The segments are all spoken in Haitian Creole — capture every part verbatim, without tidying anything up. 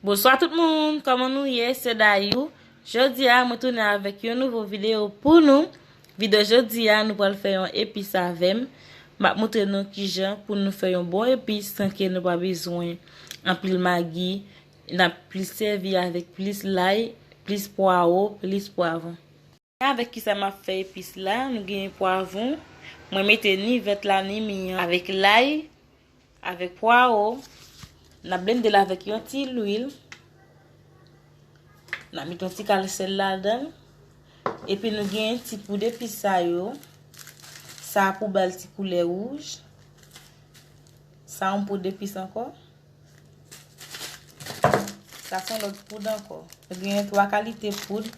Bonswa tout moun, kòman nou ye? Se Dayou. Jodi a, mwen tounen avèk yon nouvo videyo pou nou. Videyo jodi a, nou pral fè yon epis avè m. M ap montre nou kijan pou nou fè yon bon epis san ke nou pa bezwen anpil magi. N ap plis sèvi avèk plis lay, plis pwawo, plis pwavwon. Avèk kisa m ap fè epis la? Nou gen pwavwon. Mwen mete ni vèt la, ni mi an. Avèk lay, avèk pwawo. N ap blende l avèk yon ti lwil. N ap mete yon ti kal sèl ladan l. Epi nou gen ti poud epis sa yo. Sa pou ba l ti koulè wouj. Sa yon poud epis ankò. Sa se yon lòt poud ankò. Nou gen twa kalite poud.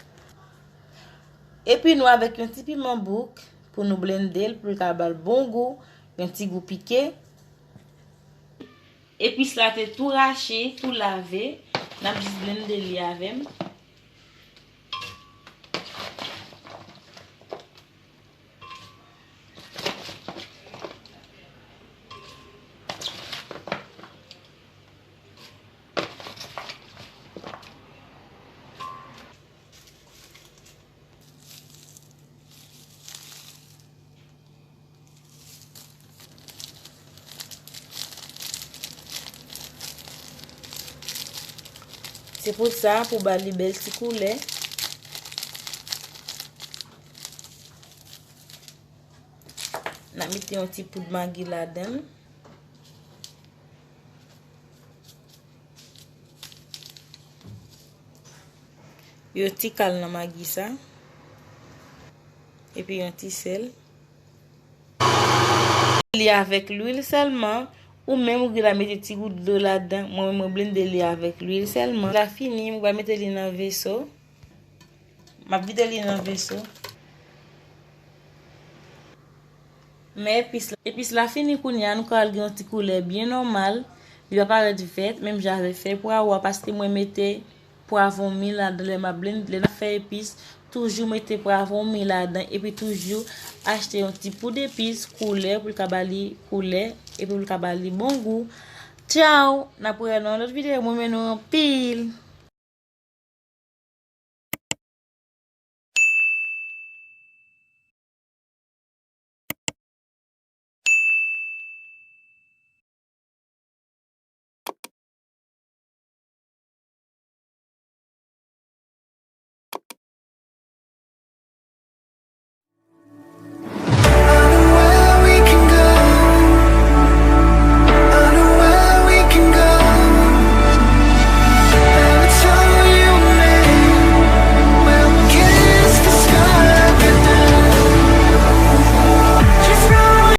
Epi nou avèk yon ti piman bouk pou nou blende l, pou l ka ba l bon gou, yon ti gou pike. Epis la te tou rache, tou lave. N ap jis blende li avè m. Se pou sa, pou ba li bèl ti koulè. N a mete yon ti poud magi ladan l. Yon ti kal nan magi sa. Epi yon ti sèl. Li avèk lwil sèlman. Ou menm ou gentan mete ti gout dlo ladan. Mwen, mwen blende li avèk lwil sèlman. La fini, mwen va mete li nan veso. M ap vide li nan veso. Men epis la, epis la fini kounye a, nou ka wè l gen yon ti koulè byen nòmal. Li pa parèt vèt, menm jan avèk fèy pwawo a, paske mwen mete pwavwon mi ladan lè m ap blend, lè n ap fè epis, toujou mete pwavwon mi ladan, epi toujou achte yon ti poud epis koulè pou l ka ba li koulè, epi pou l ka ba li bon gou. Tchaw! N ap wè nan yon lòt videyo, mwen renmen nou anpil.